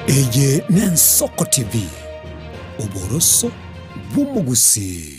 Eye n'Ensoko TV, oboroso bw'omogusii.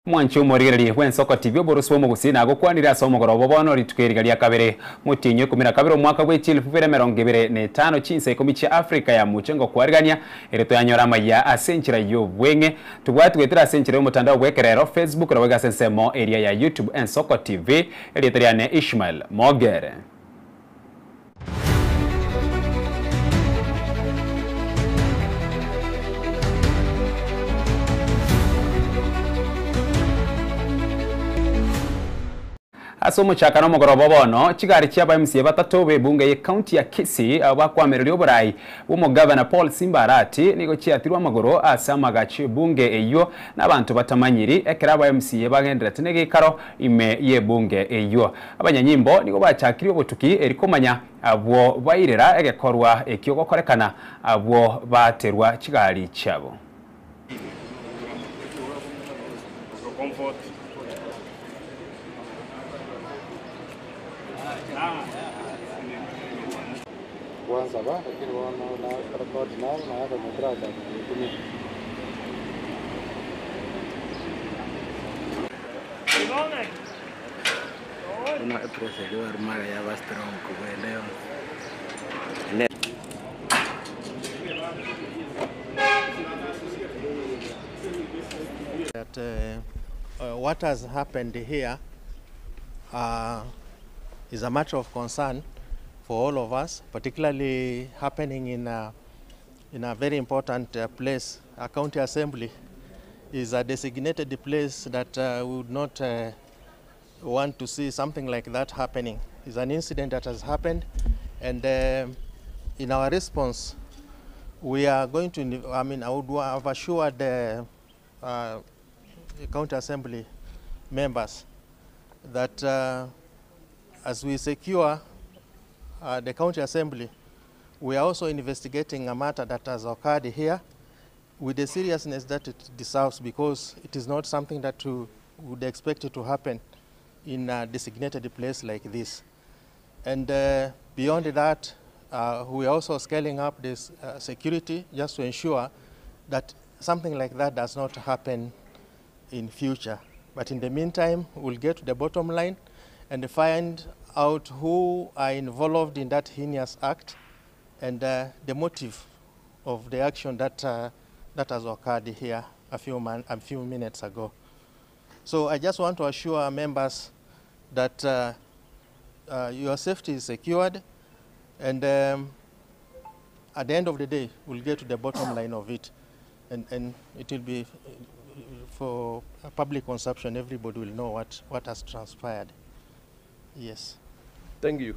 Mwanche omorigererie bw'ensoko TV oborusi bw'omogusii nagokwanire ase omogoroba bono rituko eriga ria kabere motienyi o ikomi na kabere omwaka bwe chielfu bibere emerongo ebere na etano chinsa ikomi chia Africa ya muche ngokwarigania ere toyanyore amaiya ase enchera y'obweng'e tobwati goetera ase enchera y'omotandao bw'ekerero Facebook naboigo ase ensemo eria ya YouTube Ensoko TV erieta riane Ishmael Mogere. Ase omochakano omogoroba bono, chigari chia aba MCA batato b'ebunge y'ecounty ya Kisii abwo bakwamereria oborai bw'omogavana Paul Simba Arati nigo chiatirwe amagoro ase amagacho y'ebunge eyio n'abanto batamanyiri ekero aba MCA bagenderete negeikaro ime y'ebunge eyio. Abanyanyimbo nigo bachakirie obotuki eri komanya abwo bairera egekorwa ekio gokorekana abwo baterwa chigari chiabo. Buna epressure eria barumara yaba strong kobua ende yonsi. That what has happened here is a matter of concern for all of us, particularly happening in a, in a very important place. A county assembly is a designated place that we would not want to see something like that happening. It's an incident that has happened, and in our response, we are going to, I mean, I would have assured the county assembly members that as we secure the county assembly, we are also investigating a matter that has occurred here with the seriousness that it deserves, because it is not something that you would expect it to happen in a designated place like this. And beyond that, we are also scaling up this security just to ensure that something like that does not happen in future. But in the meantime, we'll get to the bottom line and find out who are involved in that heinous act and the motive of the action that, that has occurred here a few, man, a few minutes ago. So I just want to assure our members that your safety is secured, and at the end of the day, we'll get to the bottom line of it, and, and it will be for public consumption. Everybody will know what, what has transpired. Yes. Thank you.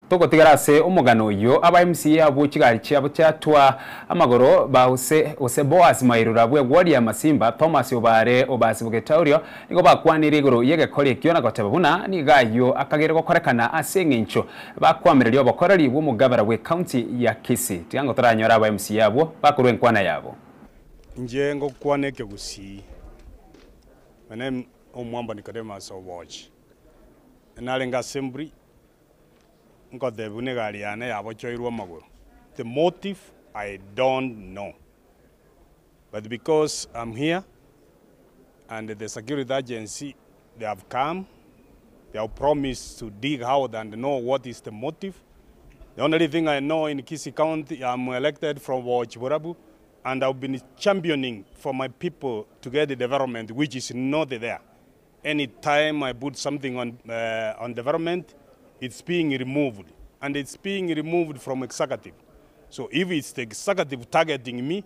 Togotigara ase omogano oyio, aba MCA abwo chigari chiabo chiatwa amagoro ba ose ose Boaz Mairura bwe ward ya Masimba, Thomas Obare Obasi Bogetaurio nigo bakwanire igoro y'egekori ekio na goteba buna nigo ayio akagere gokorekana ase eng'encho bakwamireria obokoreri bw'omogabera bwe county ya Kisii. Tiga ngo toranyore aba MCA abwo bakorwa enkwana yabo. Inche ngokwana ekegusii, my name Omwamba Nicodemus Obochi, narenge assembly Nkotebiwa buna egari yane yabochoirwe amagoro, the motive I don't know but because I'm here and the security agency they have come, they have promised to dig out and know what is the motive. The only thing I know in Kisii County, I'm elected from Borabu and I've been championing for my people to get the development which is not there. Any time I put something on, on development, it's being removed. And it's being removed from executive. So if it's the executive targeting me,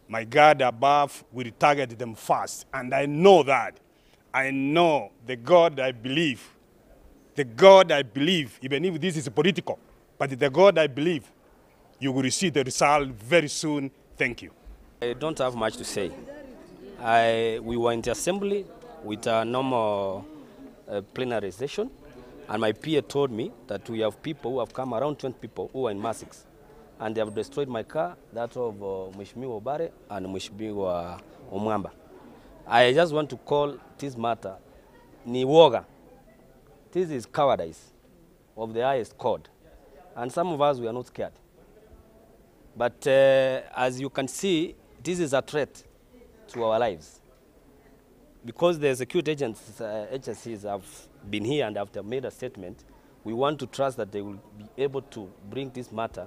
my God above will target them first. And I know that. I know the God I believe. The God I believe, even if this is political, but the God I believe, you will see the result very soon. Thank you. I don't have much to say. I, we were in the assembly with a normal plenary session. And my PA told me that we have people who have come, around 20 people who are in masks, and they have destroyed my car, that of Mheshimiwa Obare and Mheshimiwa Omwamba. I just want to call this matter ni woga. This is cowardice of the highest code. And some of us, we are not scared. But as you can see, this is a threat to our lives. Because the security agencies have been here and have made a statement, we want to trust that they will be able to bring this matter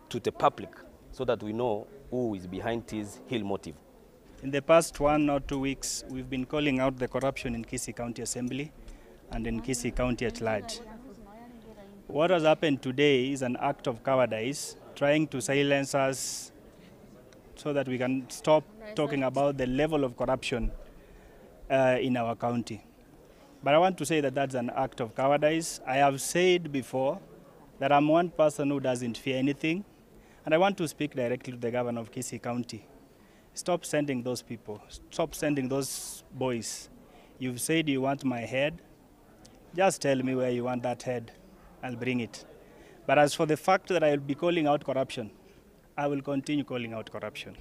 to the public so that we know who is behind this ill motive. In the past 1 or 2 weeks, we've been calling out the corruption in Kisii County Assembly and in Kisii County at large. What has happened today is an act of cowardice, trying to silence us so that we can stop talking about the level of corruption in our county. But I want to say that that's an act of cowardice. I have said before that I'm one person who doesn't fear anything, and I want to speak directly to the governor of Kisii County. Stop sending those people. Stop sending those boys. You've said you want my head. Just tell me where you want that head. I'll bring it. But as for the fact that I will be calling out corruption, I will continue calling out corruption.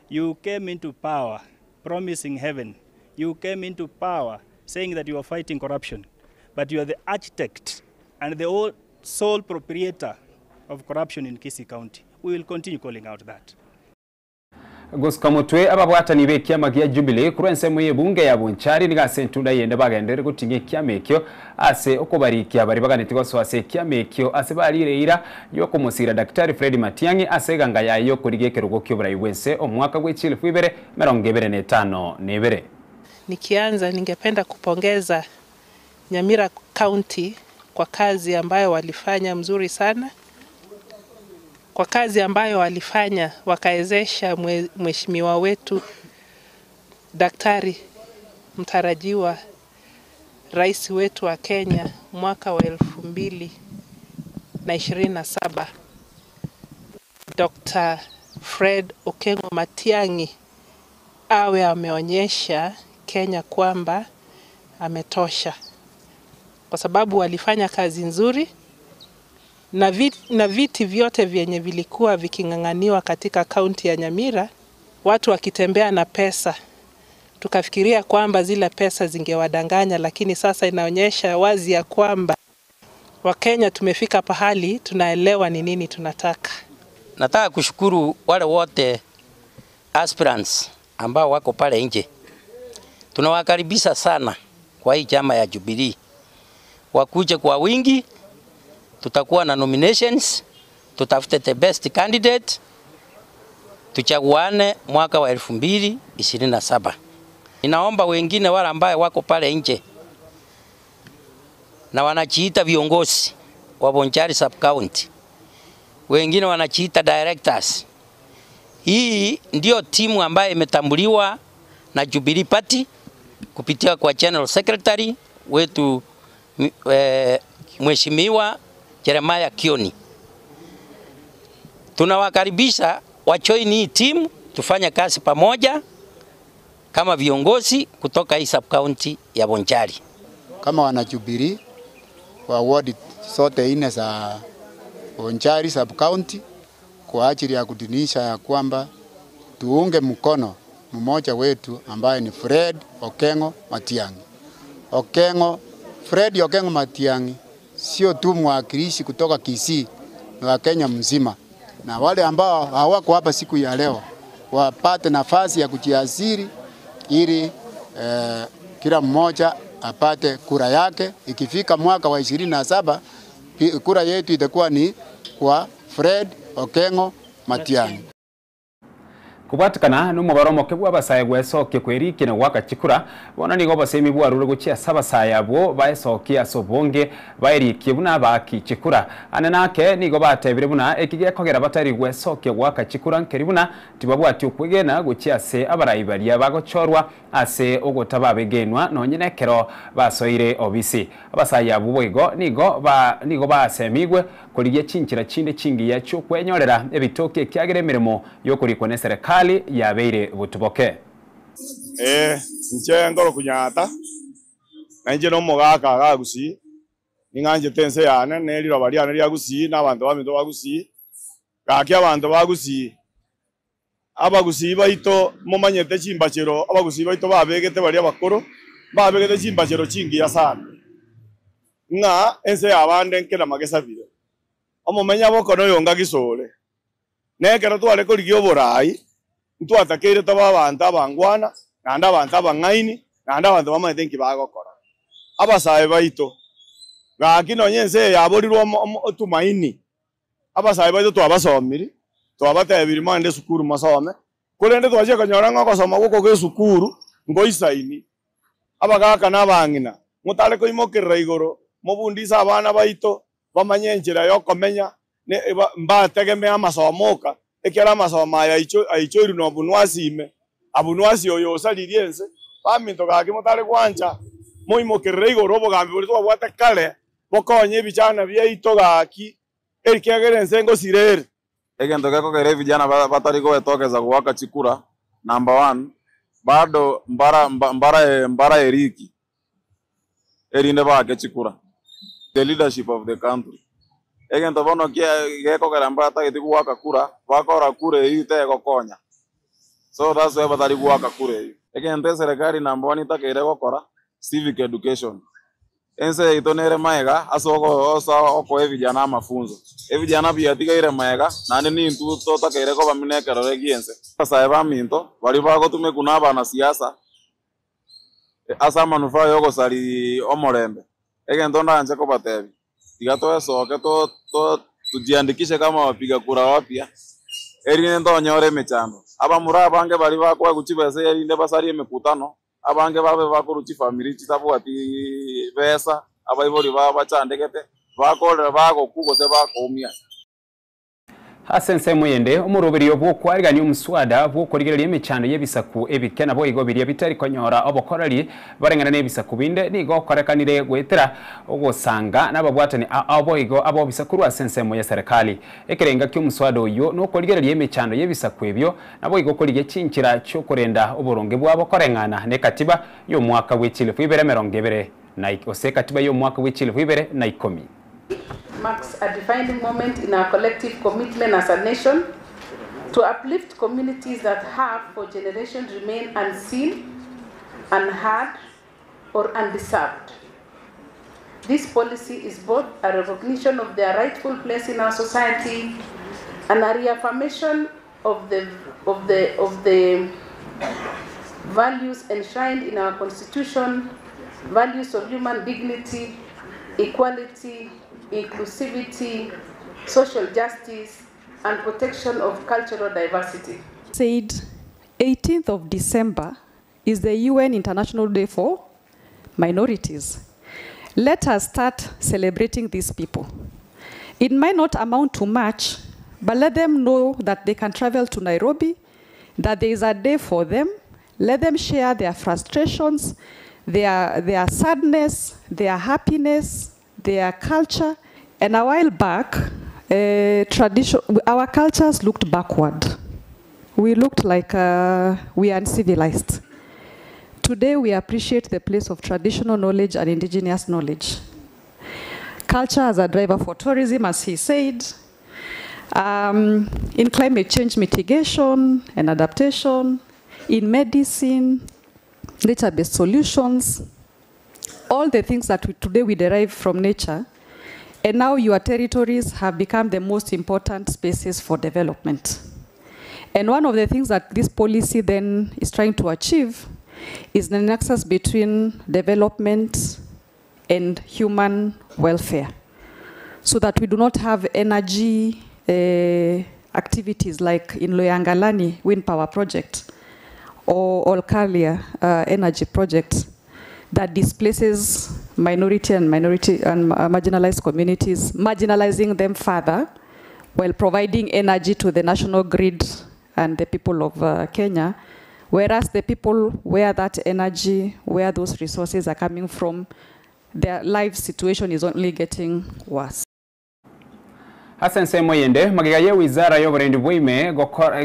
You came into power promising heaven. You came into power saying that you are fighting corruption, but you are the architect and the sole proprietor of corruption in Kisii County. We will continue calling out that. Gosika mutwe ababwatani be kiama gia Jubilee kurwa ensemo y'ebunge ya Bonchari niga entunda yende bagendere gotinga ekiama ekio ase okobarikia bari baganeti gosoa ase ekiama ekio ase barire ira yokomosira Daktari Fred Matiang'i ase eganga yaye yokoriga ekerogo kia oborai bwense omwaka bwa 2025. Nikianza ningependa kupongeza Nyamira County kwa kazi ambayo walifanya mzuri sana. Kwa kazi ambayo walifanya wakawezesha mheshimiwa wetu daktari mtarajiwa rais wetu wa Kenya mwaka wa 2027 Dr. Fred Okengo Matiang'i awe ameonyesha Kenya kwamba ametosha, kwa sababu walifanya kazi nzuri na viti vyote vyenye vilikuwa viking'ang'aniwa katika kaunti ya Nyamira, watu wakitembea na pesa, tukafikiria kwamba zile pesa zingewadanganya, lakini sasa inaonyesha wazi ya kwamba Wakenya tumefika pahali tunaelewa ni nini tunataka. Nataka kushukuru wale wote aspirants ambao wako pale nje. Tunawakaribisha sana kwa hii chama ya Jubilee. Wakuje kwa wingi, tutakuwa na nominations, tutafute the best candidate, tuchaguane mwaka wa 2027. Ninaomba wengine wale ambao wako pale nje na wanajiita viongozi wa Bonchari Sub County, wengine wanajiita directors. Hii ndio timu ambayo imetambuliwa na Jubilee Party kupitia kwa General Secretary wetu Mheshimiwa Jeremiah Kioni. Tunawakaribisha wajoin hii timu, tufanye kazi pamoja kama viongozi kutoka hii sub county ya Bonchari. Kama wana Jubilee wa ward zote nne za Bonchari sub county kwa ajili ya kudunisha ya kwamba tuunge mkono mmoja wetu ambaye ni Fred Okengo Matiang'i. Fred Okengo Matiang'i sio tu mwakilishi kutoka Kisii, ni wa Kenya mzima, na wale ambao hawako hapa siku ya leo wapate nafasi ya kujiasiri ili kila mmoja apate kura yake. Ikifika mwaka wa 27 kura yetu itakuwa ni kwa Fred Okengo Matiang'i. Kubwatikana n'umubaro bwa abasaye gwesokie kwerikie na gwaka chikura bona nigo basemi bwarure guchia sabasaya abo baesokie ase obonge baerikie buna baki chikura ane nake nigo batebire buna ekigekogera batari gwesokie gwaka chikura nkeri buna tibabwati okwegena guchia ase abarai baria bagochorwa ase ogotaba begenwa nonye nekero basoire obisi abasaya abo boigo nigo basemigwe korigia chinchira chinde chingiya chokwenyorera ebitoki ekiagere emirimo yokorikwa ne serikali yabeire butuboke. Nche ngoro kunyata na nje no mugaka gagusi Ning'anchete ense yane ne riroba riane ria Gusii na abanto baminto ba Gusii. Gaki abanto ba Gusii, Abagusii baito momanyete chimbachero abagusii baito babegete baria abakoro, mbabegete chimbachero chingiya sana, ng'a ense y'abande nkera magesabire. Omomenya boko noyonga gisore. Na ekero tware korigia oboraai, ntwatakeire tobe abanto abangwana, naende abanto abang'aini, naende abanto bamanyete inki bagokora. Abasae baito, gaki nonya ense eye yaborirwe omo otumaini, Abasae baito twabasomiri, twabatebirie mogende esukuru mosome, korende twachia konyora ng'a ogosoma gwokoga esukuru ngoisaini. Abagaka na abang'ina, motare koimokerera igoro, mobundise abana baito bamanye enchera y'okomenya, ne mbategemee amasomo oka, ekiagera amasomo aya aichoirwe nobunwasi ime, abunwasi oyo osaririe ense. Baminto gaki motare gwancha moimokerere igoro obogambi boria twabwate kare, Mokonye ebichana biaito gaki, ekiagera ense ngosira ere. Egento gekogera evijana batari goetokeza goaka chikura, number one, bado mbara mbara mbara eriki erinde baake chikura, the leadership of the country. Egento bono kia gekogera mbatageti goaka kura, bakora kura eyio tegokonya, so that's why batari goaka kura eyio. Egento eserekari number one etakeire gokora, civic education. Ense yaito nere magega ase okoa ebijana amafunso. Ebijana biatigaire magega, naende nintwe totakeire kobamina ekerore gi'ense. Abasae baminto, baria bagotumekwa nabanasiasa ase amanufaa y'ogosaria omorembe, egento ndanche kobatebia, tiga twesoke tujiandikishe kama wapiga kura wapya, erinde ntonyore emechando. Abamura abange baria bakoegwa chibesa erinde basarie emekutano, Abange babe bakorwa chifamiri chitabwati besa, abaibori babo bachandegete, bakorera bagokwa gose bakoumia. Ase ensemo eyende, omoroberio bw'okwarigania omuswada bw'okorigereria emechando y'ebisaku ebike naboigo biria bitari konyora obokoreri bareng'ana n'ebisaku binde nigo okorekanire goetera ogosanga nababwatani ao boigo abobisa korwa ase ensemo y'eserekali. Ekerenga ki'omuswada oyio nokorigereria emechando y'ebisaku ebio Naboigo korigia chinchera chi'okorenda oboronge bwabo koreng'ana nekatiba y'omwaka bwe chilifu ibere emerongo ebere na gose ekatiba y'omwaka bwe chilifu ibere na ikomi. Marks a defining moment in our collective commitment as a nation to uplift communities that have for generations remained unseen, unheard, or undeserved. This policy is both a recognition of their rightful place in our society and a reaffirmation of the, of the, of the values enshrined in our constitution, values of human dignity, equality, inclusivity, social justice, and protection of cultural diversity. Said 18th of December is the UN International Day for Minorities. Let us start celebrating these people. It might not amount to much, but let them know that they can travel to Nairobi, that there is a day for them. Let them share their frustrations, their, their sadness, their happiness, their culture. And a while back, uh, tradition, our cultures looked backward. We looked like uh, we are uncivilized. Today, we appreciate the place of traditional knowledge and indigenous knowledge. Culture as a driver for tourism, as he said, um, in climate change mitigation and adaptation, in medicine, nature-based solutions, all the things that we, today we derive from nature, and now your territories have become the most important spaces for development. And one of the things that this policy then is trying to achieve is the nexus between development and human welfare, so that we do not have energy uh, activities like in Loyangalani wind power project or Olkaria uh, energy project that displaces minority and minority and marginalized communities, marginalizing them further while providing energy to the national grid and the people of uh, Kenya, whereas the people where that energy, where those resources are coming from, their life situation is only getting worse. Ase ensemo eyende, magega ye wizara y'oborendi bwa ime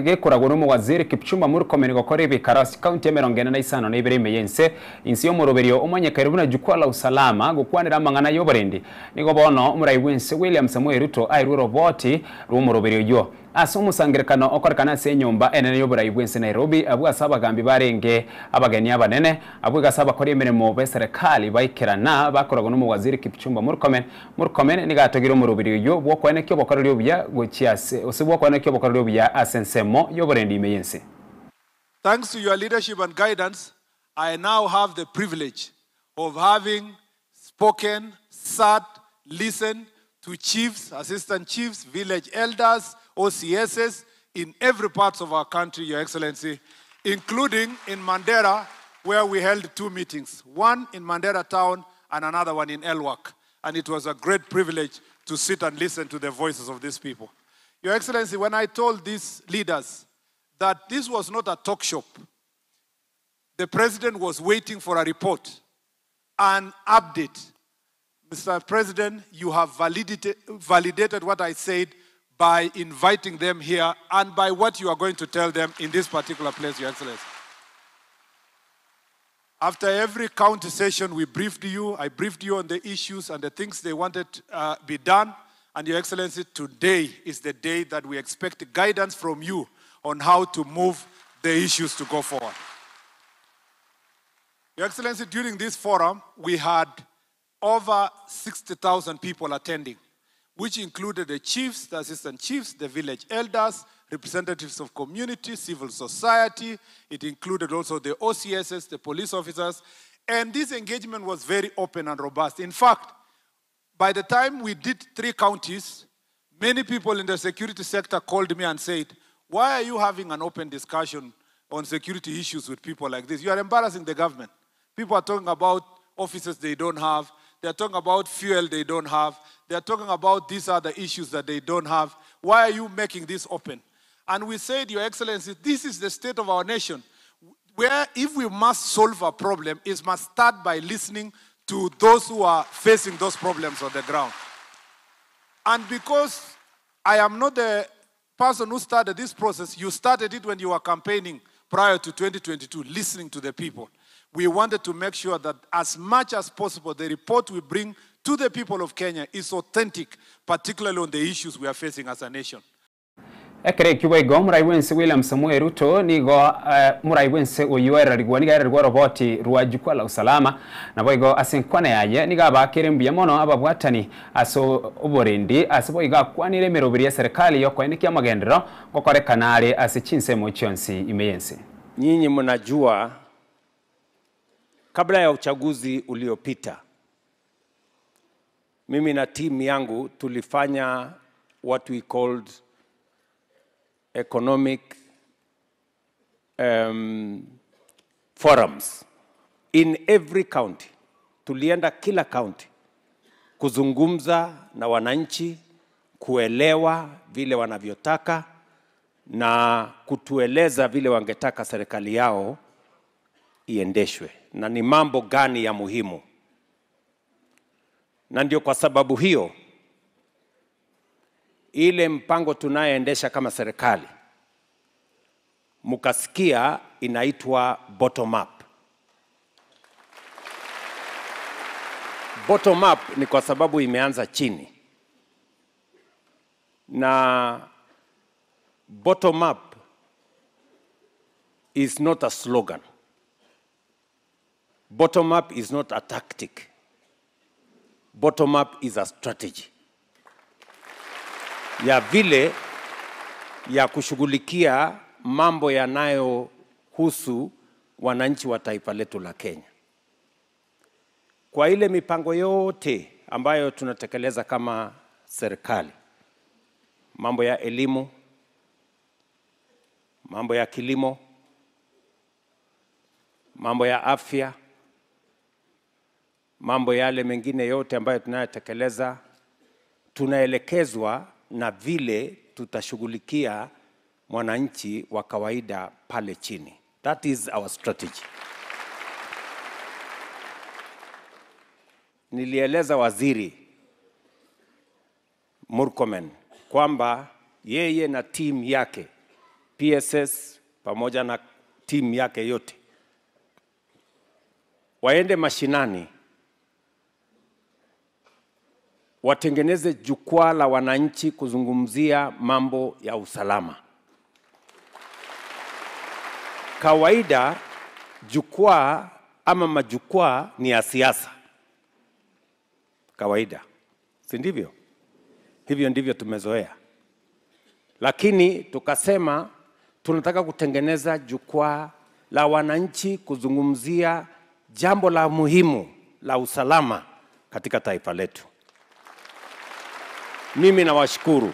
gekoragwa n'omowaziri Kipchumba Murkomen gokora ebikaro ase chikaunti 45 ime y'ense, inse y'omoroberio omanyekaine buna Jukwaa la Usalama gokwanera amang'ana y'oborendi. Nigo bono omorai bw'ense William Samoei Ruto airwe oroboti rw'omoroberio oyio. Ase omosangerekano okorekana ase enyomba enene y'oborai bw'ense Nairobi, abwo ase abagambi barenge abageni abanene, abwo iga ase abakori emeremo b'eserekari baikerana bakoragwa n'omowaziri Kipchumba Murkomen. Murkomen nigo atogire omoroberi oyio bw'okoenekia obokoreri obuya gochia ase gose bw'okoenekia obokoreri obuya ase ensemo y'oborendi ime y'ense. Thanks to your leadership and guidance, I now have the privilege of having spoken, sat, listened to chiefs, assistant chiefs, village elders, OCSs in every part of our country, Your Excellency, including in Mandera, where we held two meetings, one in Mandera town and another one in Elwak. And it was a great privilege to sit and listen to the voices of these people. Your Excellency, when I told these leaders that this was not a talk shop, the president was waiting for a report, an update. Mr. President, you have validated what I said by inviting them here and by what you are going to tell them in this particular place, Your Excellency. After every county session, we briefed you. I briefed you on the issues and the things they wanted be done. And Your Excellency, today is the day that we expect guidance from you on how to move the issues to go forward. Your Excellency, during this forum, we had over 60,000 people attending, which included the chiefs, the assistant chiefs, the village elders, representatives of community, civil society. It included also the OCSs, the police officers. And this engagement was very open and robust. In fact, by the time we did 3 counties, many people in the security sector called me and said, why are you having an open discussion on security issues with people like this? You are embarrassing the government. People are talking about offices they don't have. They are talking about fuel they don't have. They are talking about these other issues that they don't have. Why are you making this open? And we said, Your Excellency, this is the state of our nation, where if we must solve a problem, it must start by listening to those who are facing those problems on the ground. And because I am not the person who started this process, you started it when you were campaigning prior to 2022, listening to the people. We wanted to make sure that as much as possible, the report we bring to the people of Kenya is authentic, particularly on the issues we are facing as a nation. Ekere kiboigo Murai bwense William Samoei Ruto nigo Murai bwense oyo erarigwa nigo erarigwa roboti rwa Jukwaa la Usalama naboigo ase enkwana yaye nigo abakere mbuya mono ababwatani ase oborendi ase boigo akwanire emeroberi ya serikali yokoenekia amagenderero gokorekana are ase chinsemo chionsi ime y'ense. Nyinyi mnajua kabla ya uchaguzi uliopita mimi na timu yangu tulifanya what we called economic forums in every county. Tulienda kila county kuzungumza na wananchi, kuelewa vile wanavyotaka na kutueleza vile wangetaka serikali yao iendeshwe na ni mambo gani ya muhimu. Na ndio kwa sababu hiyo ile mpango tunayoendesha kama serikali mukasikia inaitwa bottom up. Bottom up ni kwa sababu imeanza chini. Na bottom up is not a slogan. Bottom up is not a tactic. Bottom up is a strategy ya vile ya kushughulikia mambo yanayohusu wananchi wa taifa letu la Kenya. Kwa ile mipango yote ambayo tunatekeleza kama serikali, mambo ya elimu, mambo ya kilimo, mambo ya afya, mambo yale mengine yote ambayo tunayotekeleza, tunaelekezwa na vile tutashughulikia mwananchi wa kawaida pale chini. That is our strategy. Nilieleza Waziri Murkomen Kwamba yeye na timu yake PSS pamoja na timu yake yote waende mashinani, watengeneze jukwaa la wananchi kuzungumzia mambo ya usalama. Kawaida jukwaa ama majukwaa ni ya siasa kawaida, si ndivyo? Hivyo ndivyo tumezoea, lakini tukasema tunataka kutengeneza jukwaa la wananchi kuzungumzia jambo la muhimu la usalama katika taifa letu. Mimi nawashukuru.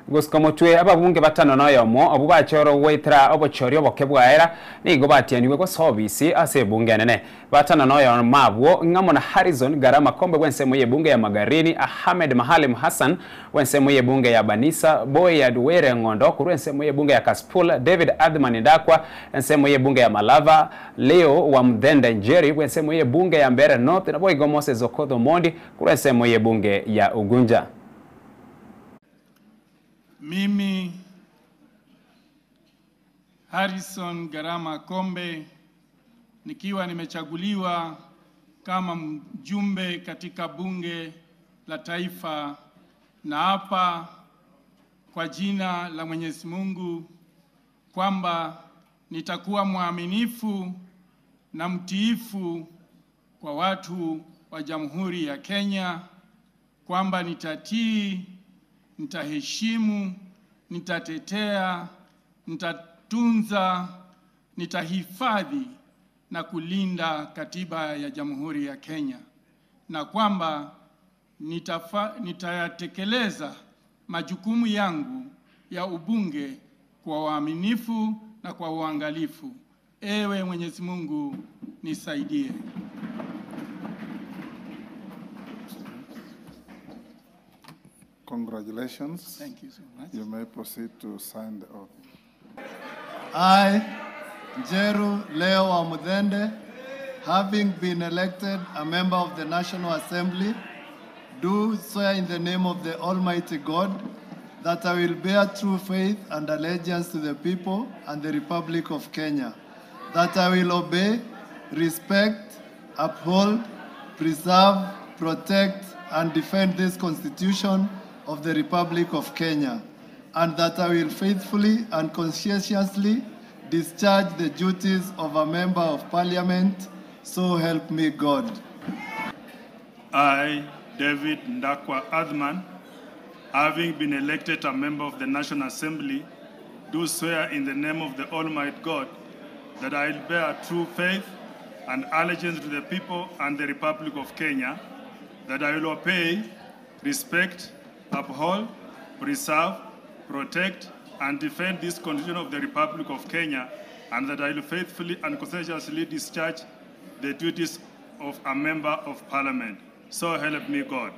Gosika motwe ababunge batano na oyomo abwo bachorwa goetera obochori oboke bwaera nigo batianigwe gosoa obisi ase ebunge enene. Batano na oyomo abwo ng'amo na Harrison Garama Kombe bw'ensemo y'ebunge ya Magarini, Ahmed Mahalim Hassan bw'ensemo y'ebunge ya Banisa, Boyard Were Ng'ondo korwa ensemo y'ebunge ya Kasipul, David Athman Ndakwa ensemo y'ebunge ya Malava, Leo Wamthende Njeri bw'ensemo y'ebunge ya Mbeere North naboigo Moses Okoth Omondi korwa ensemo y'ebunge ya Ugunja. Mimi Harrison Garama Kombe nikiwa nimechaguliwa kama mjumbe katika Bunge la Taifa, na hapa kwa jina la Mwenyezi Mungu kwamba nitakuwa mwaminifu na mtiifu kwa watu wa Jamhuri ya Kenya, kwamba nitatii, nitaheshimu, nitatetea, nitatunza, nitahifadhi na kulinda katiba ya Jamhuri ya Kenya, na kwamba nitayatekeleza majukumu yangu ya ubunge kwa uaminifu na kwa uangalifu. Ewe Mwenyezi Mungu nisaidie. Congratulations. Thank you so much. You may proceed to sign the oath. I, Njeru Leo Wamuthende, having been elected a member of the National Assembly, do swear in the name of the Almighty God that I will bear true faith and allegiance to the people and the Republic of Kenya, that I will obey, respect, uphold, preserve, protect, and defend this Constitution of the Republic of Kenya, and that I will faithfully and conscientiously discharge the duties of a Member of Parliament, so help me God. I, David Ndakwa Athman, having been elected a member of the National Assembly, do swear in the name of the Almighty God that I will bear true faith and allegiance to the people and the Republic of Kenya, that I will obey, respect, uphold, preserve, protect, and defend this Constitution of the Republic of Kenya, and that I will faithfully and conscientiously discharge the duties of a Member of Parliament. So help me God.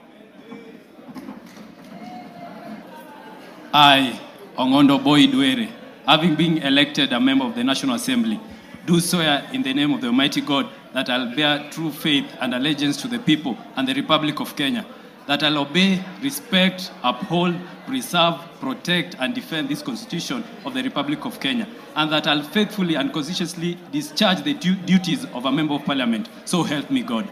I, Ong'ondo Boyd Were, having been elected a member of the National Assembly, do swear in the name of the Almighty God that I'll bear true faith and allegiance to the people and the Republic of Kenya, that I'll obey, respect, uphold, preserve, protect, and defend this Constitution of the Republic of Kenya, and that I'll faithfully and conscientiously discharge the duties of a Member of Parliament. So help me God.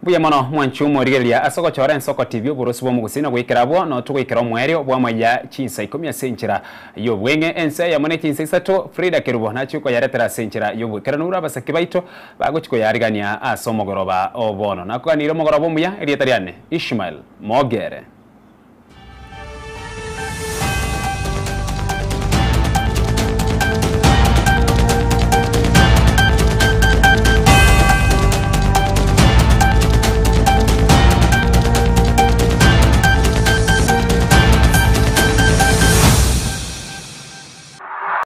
Mbuya mono mwanchi omorigereria ase ogochora Ensoko TV oborosi bw'omogusii na goikera abwo no togoikera omoerio bw'amaiya chinsa ikomi ase enchera y'obweng'e ense eyemo ne chinsa isato Frida Kerubo nachie koyaretera ase enchera y'obwekeranu ore abasake baito bagochia koyarigania ase omogoroba o bono. Nakoganirie omogoroba omuya erieta riane Ishmael Mogere.